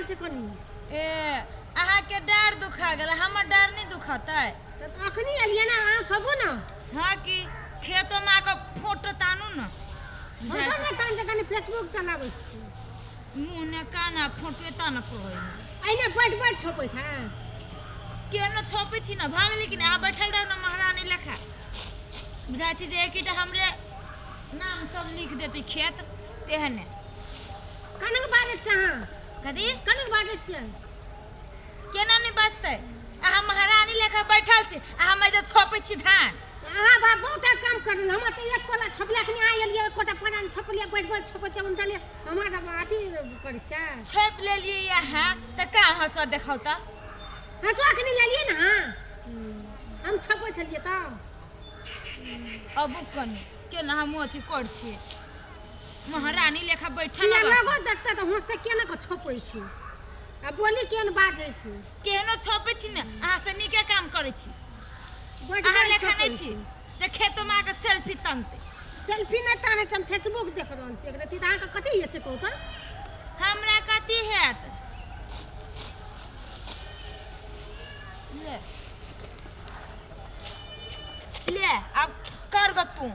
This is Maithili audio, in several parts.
छै कनी। ए, अहाँके डार दुखा गेल, हमर डार नहि दुखतै? तऽ अखनी एलियै ने, अहाँ छबू ने। हाँ की, खेतो में आके फोटो तानू ने। फोटो नहि तान छै, कनी फेसबुक चलाबै छी। मुँह ने कान आ फोटो तान पड़ै। एहिने बैठ बैठ छपै छै। केनो छपै छी ने, भऽ गेलै कि नहि? अहाँ बैठल रहू ने महारानी लेखा, बुझाइ छी जे एकटा हमरे नाम सब लिख देतै खेत तेहने। कनक बाजै छियै अहाँ? कथी? कनक बाजै छियै? केना नहि बजतै? अहाँ महारानी लेखा बैठल छी आ हम एहिजे छपै छी धान। अहाँ बा बहुत काम करलियै, हम तऽ एक कोला छपला के नहि एलियै, एकोटा पना नहि छपलियै, बैठ बैठ छपै छै उनटलियै, हमरा तऽ अथी करै छै। छपि लेलियै अहाँ तऽ का हँसुआ देखाउ तऽ। हँसुआ के नहि लेलियै ने अहाँ, हम छपै छलियै तऽ। अब कनी केना हम अथी कर छियै, महारानी लेखा बैठल किया रहब। लगो देखते तऽ हँसते, केना कऽ छपै छी आ बोली केहन बाजै छी। केहनो छपै छी ने, अहाँ से नीके काम करै छी। बैठ अहाँ बैठ लेखा छपै नहि छी जे खेतो में आके सेल्फी तनतै। सेल्फी नहि तानै छी, हम फेसबुक देख रहल छी। एकरा तऽ अहाँके कथी यऽ से कहू तऽ? हमरा कथी हैत? ले ले, आब कर ग तू।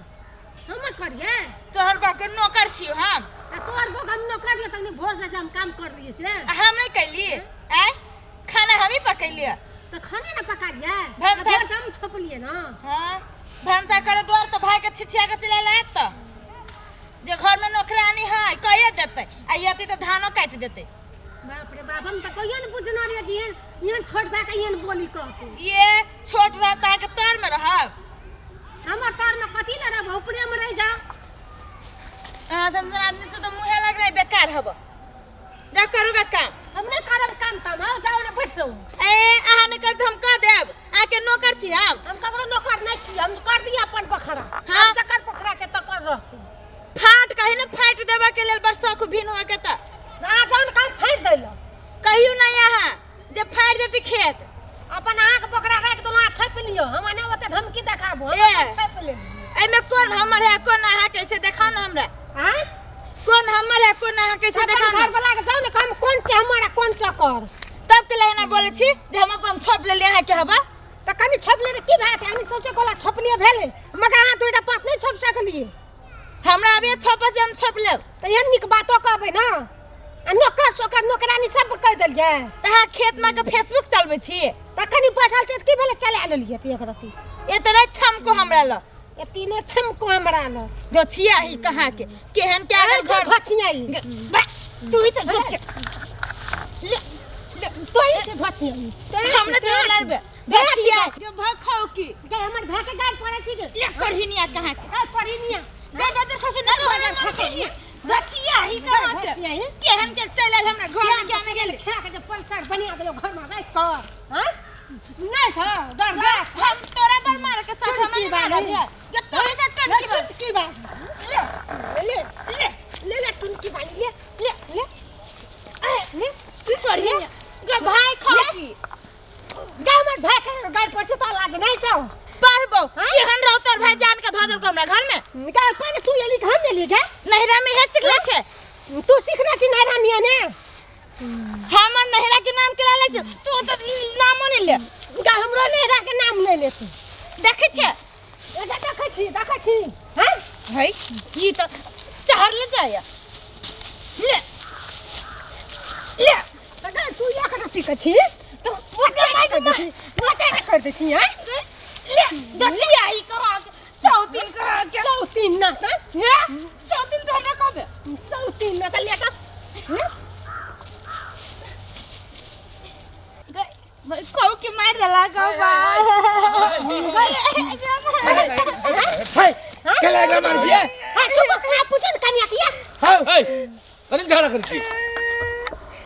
हम करिए? तोहर बाप के नौकर छियो हम। आ तोहर बाप हम नौकर ये तखनी भोर से हम काम कर लिए से। आ हम नहीं कैलिए? आय, खाना हम ही पकैलिए। तऽ खाना ने पका लियै। भनसा- भोर से हम छपलियै ना। हाँ, भनसा करे द्वार तऽ भाई के छिछिया के चला लायत तऽ जे घर में नौकरानी है कहिए देतै, आ यति तऽ धानो काटि देतै। बाप रे बाप, हम तऽ कहियो ने बुझना रहियै जे एहन एहन छोट भाई के एहन बोली कहतै। ये छोट रहब तऽ अहाँके तर में रहब। हमर तर में कथी लए रहब, ऊपरे में रहि जाउ। अहाँ सन सन आदमी से तऽ मुँहे लग रहा बेकार हब। जा करू गा काम। हम नहि करब काम ताम, आउ जाउ ने बैठ रहू। ए, अहाँ नहि करब तऽ हम कह देब? अहाँके नौकर छी हम? हम ककरो नौकर नहि छी, हम कर दिए अपन बखरा। हाँ। हम जकर बखरा छै तकर रहतै। फाट कही ने, फाटि देबऽ के लेल बड़ शौक भिन हुआ के तऽ। अहाँ जाउ ने काम फाटि दै लए। कहियो नहि अहाँ जे फाटि देती खेत। अपन अहाँके बकरा राखि देलहुँ, अहाँ छापि लियौ, हमरा नहि ओते धमकी देखाबू, हम ए। अपन छापि लेब। एहिमे कोन हमर है कोन अहाँ कैसे देखाउ ने हमरा। आँय? कोन हमर है कोन अहाँ कैसे अपन देखाउ ने। घर वाला के जाउ ने, हम कोन छै हमर आ कोन चकर। तब के एना बोलै छी जे हम अपन छापि लेलियै अहाँके हवा। तऽ कनि छापि लेने की भए जेतै? हम सौंसे गोला छपलियै भेलै, मगर अहाँ दूटा पात नहि छापि सकलियै। हमरा अभी छपै से हम छापि लेब। तऽ एहन नीक बातो कहबै ने, आ नौकर सोकर नौकरानी सब कहि देलियै। तऽ अहाँ खेतमे के फेसबुक चलबै छी? तऽ कनि बैठल छै तऽ की भेलै, चला लेलियै तऽ एक रत्ती। एते नहि छमको हमरा लग। एते नहि छमको हमरा लग। धोछिया ही कहाँ के केहन के आगल घर। धोछिया ही। तू ही तऽ धोछिया। ले ले, तो ही से धोछिया ही। हम नहि तोरा लाबे। धोछिया के भखाउ की। गे हमर भाय के गाड़ पड़ै छी गे। ले करहिनिया कहाँ के। ए करहिनिया। गे बजर खसु ना बजर खसु। धोछिया ही कहाँ के। धोछिया ही। केहन के चलि आयल हमरा घर में, केहन गेल। खा के जे पंचर बना देलौ घर में राखि कऽ। हँ नहि छौ डर गे। हम तोरा पर मारे के साथ हम टुटकी मारब बाली। है। ये तोरे का टुटकी बाली। टुटकी बाली। ले ले ले ले ले टुटकी बाली ले ले ले ले। तू छोड़िए गे भाई खाओ की। गे हमर भाई के गाड़ पर छी तो लाज नहीं छौ। पढ़बो केहन रहो तोर भाई जान के धऽ देलको हमरा घर में। गे पानी तू एली कि हम एली गे? नहिरा में हे सिखले छे। तू सिखने छी नहिरा में ने? हमर नहिरा के नाम केना ले छे? तू तऽ नामो नहीं ले। गे हमरो नहिरा के नाम नहीं ले तू। देखै छे? ए गे देखै छी, देखै छी। हैं? है ई तऽ चहर ले जाय। ले ले। तऽ गे तू एक रत्ती के छी तऽ ओते नहि कर दै छी, ओते नहि कर दै छी, हैं? ले दसिया ही कहाँ के सौतीन कहाँ के। सौतीन ना तऽ? हे सौतीन तो हमरा कहबे। सौतीन ना तऽ ले कऽ। हैं? गे भाई कहू कि मार देला गो बा। हे के लागला मार दिए? हां चुप, हां पूछो ने कनिया किया। हां हे कनी झगड़ा कर छी?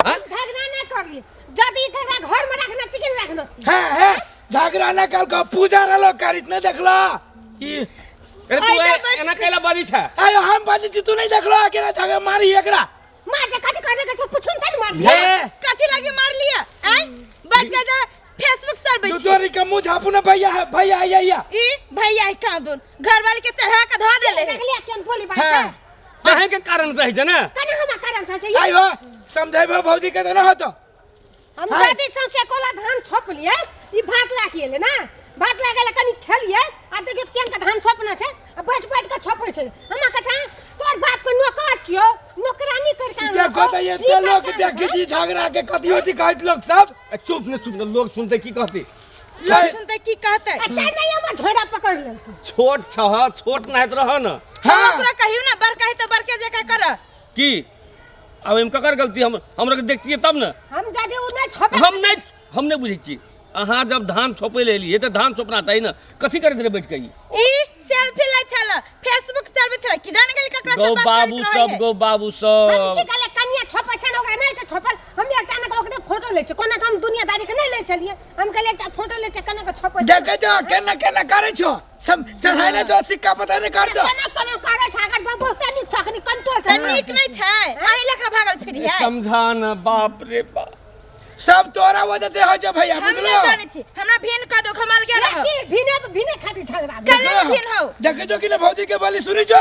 हां झगड़ा ना कर ली, जदी झगड़ा घर में रखना छी कि नहीं रखना छी? हां हां झगड़ा ना कर को पूजा रहलो कर इतना देखलो ई। अरे तू एना कैला बाजी छे? अरे हम बाजी छी, तू नहीं देखलो केना झगड़ा मारी एकरा? मार से कथी करने के सब पूछुन तन मार लिया। हे कथी लागे मार लिया? आय बैठ के जा फेसबुक चलबै छी। तोरी के मुंह झापू ना भैया है, भैया आया या। ई भैया है कहाँ दून घर वाले के चढ़ा के धो देले है। देख लिया केन बोली बात हां है। अहें के कारण से होइ छै ने। कने हमरा कारण से छै। आइ हो समझेबो भौजी के तऽ न होतो। हम जदी सौंसे कोला धान छोपलिए, ई भात ला के एले ना, भात ला गेले कनी खेलिए आ देखियो केन के धान छोपना छै आ बैठ बैठ के छोपै छै। हमरा कहै छै तोर बाप के नौकर छियो, नौकरानी कर के देखो तऽ एते लोग देखै छी झगड़ा के कथी होती कहैत लोग सब। ए, चुप ने चुप ने, लोग सुनते की कहते? लोग सुनते की कहते? अच्छा नहीं हमर झोड़ा पकड़ लेलकै। छोट छह, छोट नहाइत रह न। हम ओकरा कहियो ना बड़का है तो बड़के जकाँ कर। की आब एहिमे ककर गलती? हम हमरा के देखतियै तब ने। हम जदि उ नहि छोपे हम नहि बुझै छी। अहाँ जब धान छोपै लए एलियै तऽ धान छोपना चाही ने, कथी करैत रहै बैठ के ई? ई सेल्फी लै छल, फेसबुक चलबै छल, की जाने गेल ककरा से गौ बात बाबू करैत सब रहै। गौ बाबू हम सब की कहले कनिया छोपै छै ने ओकरा नहि छै छोपल, हम एकटा ने ओकरे फोटो लै छै, कोना तऽ हम दुनियादारी के नहि लै छलियै, हम कहलियै एकटा फोटो लै छै केना के छोपै छै। देखै छौ केना केना करै छौ, सब चढ़ाइले छौ सिक्का पता नहि कर दो। केना केना करै छै, अगर बहुते नीक छै अखनी कंट्रोल तऽ नीक नहि छै, अहीं लेखा भागल फिरी है। समझा न, बाप रे बाप, सब तोरा वजह से होइ छै भैया, हम बुझलो? नहि जानै छी, हमरा भिन कऽ दो, हम अलगे रहब। की भिने भिने खातिर झगड़ा भेल। कले ने भिन हौ। देखै छौ कि ने भौजी के बोली सुनै छौ?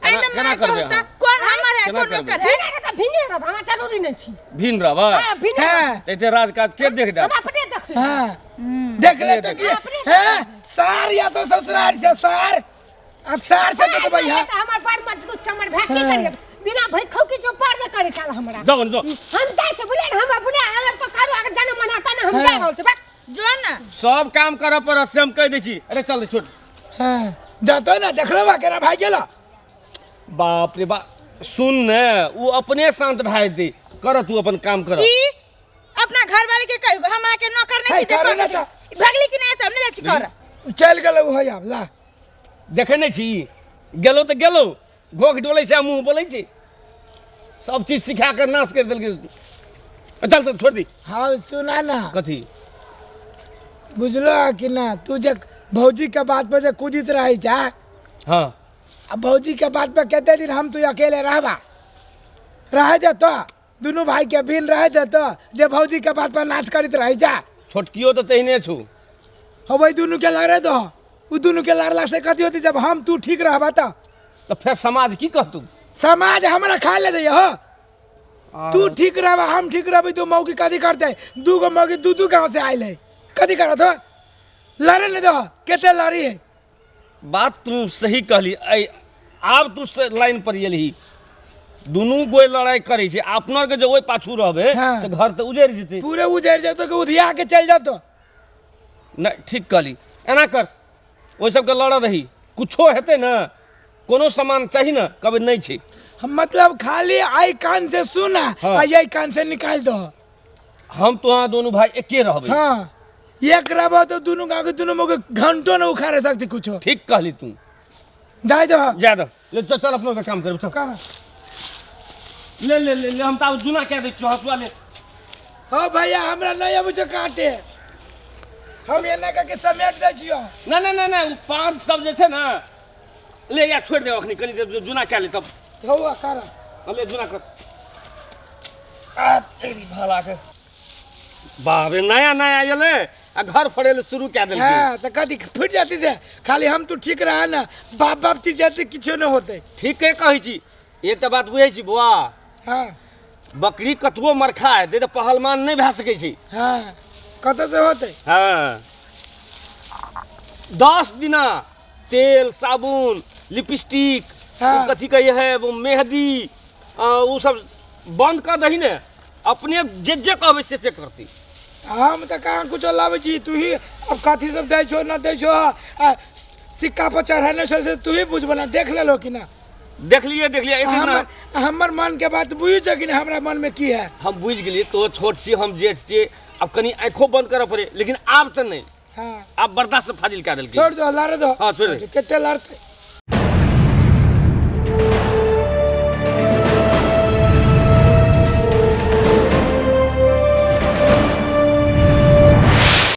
एहि तऽ केना माय करबै कहू तऽ अहाँ? कोन हमर है केना कोन करबै? ओकर है। भिने रहब तऽ भिने रहब, हमरा जरूरी नहि छी। भिन रहबै? हाँ, भिने हाँ। रहब। एते राजकाज के देख हम अपने देख लेब। हाँ। देख ले तो की हैं सार या तो ससुराल से सार आ सार से तो भैया तऽ हमर बड़ मजबूत चमर भए की करियै, बिना भई खौकी से ऊपर नहि करै छल हमरा। जाओ जाओ। हम जाइ छै बुझलियै ने, हमरा बुझलियै अलग पर करू, अगर जाने मन आता ने हम जा रहल छी बस। जो ने सब काम करऽ पड़त से हम कहि दै छी। अरे चल छोड़। हाँ जातो ना देखलो बा केना भाग गेलो। बाप रे बाप, सुन ने ओ अपने शांत भए जेतै, कर तू अपन काम कर। ई अपना घर वाले के कहियो हम आके नौकर नहीं है, छी करे ना देखो भगली कि नहीं सब नहीं जाइ छी कर। चल गेलो हो आब ला। देखै नहि छी गेलो तऽ गेलो, घोघ डोलै छै आ मुँह बोलै छै, सब चीज सिखा कऽ नाश करि देलकै। चल चल छोड़ दी। हाँ सुना ना। कथी? बुझलो कि ना तू जे भौजी के बात पर जे कूदित रहे छा। हाँ। आ भौजी के बात पर कते दिन हम तू अकेले रहबा, रह जेतो दुनू भाई के बिन रह जेतो जे भौजी के बात पर नाच करैत रहे छा। छोटकियो तऽ तेहने छौ। हो वही दुनू के लड़े दो, उ दुनू के लड़ला से कथी होती जब हम तू ठीक रहबा तऽ? तऽ फेर समाज की कहतू? समाज हमरा खा ले दैया हो। तू ठीक रहबा हम ठीक रहबी तो मौकी कथी करते? दू गो मौकी दू दू गाँव से आयल है, कथी करत हो? लड़े नहीं दो, केते लड़ी है। बात तू सही कहली, ऐ आब तू लाइन पर एलही। दुनू गोय लड़ाई करै छै, अपना के जे ओहि पाछू रहबे हाँ। तऽ घर तऽ उजड़ि जेतै। पूरे उजड़ि जेतौ कि उधिया के चलि जेतौ। नहि ठीक कहली, एना कर ओहि सबके लड़ऽ दही, कुछो हेतै ने कोनो सामान चाही ने कहबै नहि छै। हम मतलब खाली आई कान से सुना हाँ। आ यही कान से निकाल दो। हम तो अहाँ दोनों भाई एके रहबै। हाँ एक रहबो तो दुनू गाँव के दुनू मौके घंटो न उखाड़े सकती कुछो। ठीक कहली तू। जाय दो। जा दो, ले चल चल अपनो के काम करब, चल। कर। ले ले ले ले हम तऽ आब जुना कए दै छियौ, हँसुआ ले। हाँ भैया हमरा नहीं अबै छौ काटे, हम एना करके समेट दै छियौ। ना ना ना ना, ओ पाँच सब जे छै ने ले या छोड़ि दे अखनी, कनी देर जुना कए ले तब। हौआ कर। हाँ, ले जुना कर। आ तेरी भला के बाप रे, नया नया एलै आ घर फड़ै लए शुरू कए देलकै। हाँ तऽ कथी फुटि जाती से खाली हम तू ठीक रह ना, बाप बाप चीज जाती किछो नहीं होते। ठीके कहै छी, एक तऽ बात बुझै छी बौआ। हाँ। बकरी कतबो मरखा हेतै तऽ पहलवान नहि भए सकै छै। हाँ कतऽ से होतै? हाँ 10 दिना तेल साबुन लिपस्टिक हाँ। कथी कहै है वो मेहदी ओ सब बंद कऽ दही ने, अपने जे जे कहबै से से करती। हम तऽ कहाँ कुछो लाबै छी, तू ही अब कथी सब दै छौ न दै छौ, आ सिक्का पर चढ़ेने छौ से तू ही बुझबो ना, देख लेलो कि ना? देखलिए देखलिए एक दिन हमर हमर मन के बात बुझ छौ कि ना हमरा मन में की है? हम बुझि गेलिए, तो छोट छी हम जेठ छी, अब कनी आँखो बंद करऽ पड़े, लेकिन आब तऽ नहि। हाँ। आब बर्दाश्त से फाजिल कए देलकै। छोड़ दो, लड़े दो। हाँ, छोड़ दे। कते लड़ते?